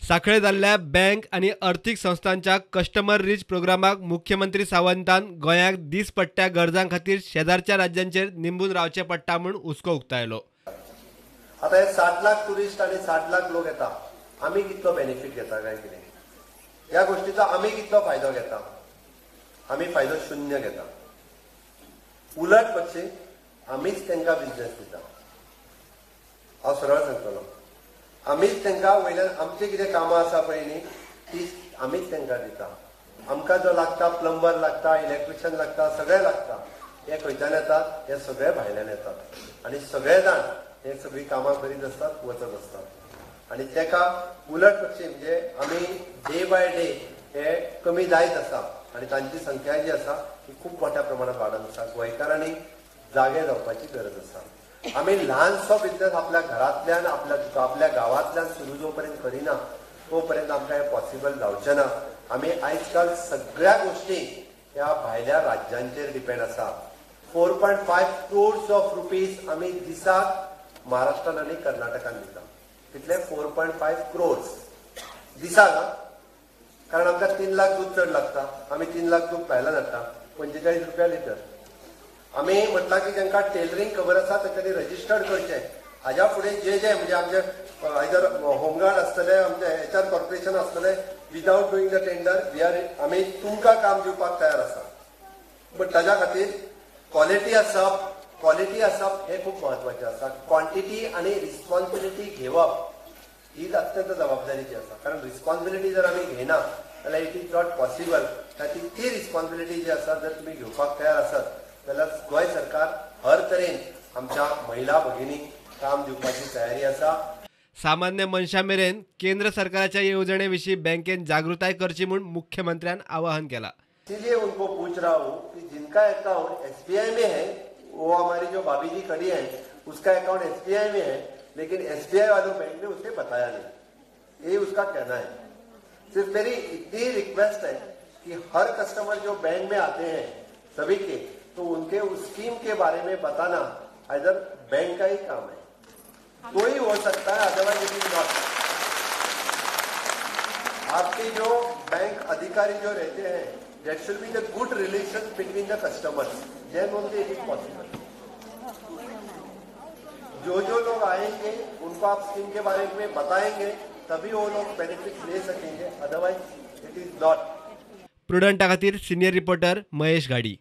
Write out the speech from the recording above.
साखळे जाल्ल्या बँक आनी अर्थीक संस्थांच्या कस्टमर रीच प्रोग्रामाक मुख्यमंत्री सावंतान गोंयाक दीसपट्ट्या गरजां खातीर शेजारच्या राज्यांचेर निंबून रावचें पडटा म्हूण हुस्को उक्तायलो. आता हे 60 लाख टुरिस्ट आणि 60 लाख लोक येता, आमी कितलो बेनिफीट घेता काय कितें ह्या गोष्टीचो आमी कितलो फायदो घेता? आमी फायदो शून्य घेता. उलट पक्षी आमीच तांकां बिजनेस दिता. हांव सरळ सांगतलो, आमीच तांकां वयल्यान आमचे कितें कामां आसा पळय न्ही ती आमीच तांकां दिता. आमकां जो लागता प्लंबर लागता, इलेक्ट्रिशियन लागता, सगळें लागता. हे खंयच्यान येतात? हे सगळे भायल्यान येतात आनी सगळे जाण हे सगळीं कामां करीत आसतात, वचत आसतात. आनी ताका उलट पक्षी म्हणजे आमी डे बाय डे हे कमी जायत आसा आनी तांची संख्या जी आसा ती खूब मोठ्या प्रमाणात वाडत आसा. गोंयकारांनी जागे जावपाची गरज आसा. आमी ल्हानसो बिजनेस आपल्या घरांतल्यान, आपल्या गांवांतल्यान सुरू जो पर्यंत करिना तो पर्यंत आमकां हें पॉसिबल जावचें ना. आमी आयज काल सगळ्या गोष्टी ह्या भायल्या राज्यांचेर डिपेंड आसा. 4.5 crores of rupees आमी दिसाक महाराष्ट्रान आनी कर्नाटकान दिता. कितले? 4.5 crores दिसाक. कारण आमकां 3 लाख दूद चड लागता. आमी 3 लाख दूद भायल्यान हाडटा, 45 रुपया लिटर. आमी म्हटलां की जांकां टेलरींग खबर आसा तांच्यांनी रजिस्टर्ड करचें. हाज्या फुडें जे जे म्हणजे आमचे आयदर होमगार्ड आसतले, आमचे एच आर कॉर्पोरेशन आसतले, without doing the tender we are आमी तुमकां काम दिवपाक तयार आसा. बट ताज्या खातीर क्वॉलिटी आसप हें खूब म्हत्वाचें आसा. क्वॉन्टिटी आनी रिस्पॉन्सिबिलिटी घेवप ही अत्यंत जबाबदारीची आसा. कारण रिस्पॉन्सिबिलिटी जर आमी घेयना जाल्यार it is not possible. खातीर ती रिस्पॉन्सिबिलिटी जी आसा जर तुमी घेवपाक तयार आसत जाल्यार गोंय सरकार हर तरेन आमच्या महिला भगिनींक काम दिवपाची तयारी आसा. सामान्य मनशा मेरेन केंद्र सरकाराच्या येवजणे विशीं बँकेन जागृताय करची म्हूण मुख्यमंत्र्यान आवाहन केलां. इसीलिए उनको पूछ रहा हूँ कि जिनका अकाउंट एसबीआई में है, वो हमारी जो भाभी जी खड़ी है उसका अकाउंट एसबीआई में है, लेकिन एसबीआई वालों बैंक ने उसे बताया नहीं, ये उसका कहना है. सिर्फ मेरी इतनी रिक्वेस्ट है कि हर कस्टमर जो बैंक में आते हैं सभी के, तो उनके उस स्कीम के बारे में बताना आइदर बैंक का ही काम है तो ही हो सकता है, अदरवाइज it is not. आपके जो बैंक अधिकारी जो रहते हैं, that should be the good relation between the customers, then only it is possible. जो जो लोग आएंगे उनको आप स्कीम के बारे में बताएंगे, तभी वो लोग बेनिफिट ले सकेंगे, अदरवाइज it is not. प्रुडंटा खातीर सिनियर रिपोर्टर महेश घाडी.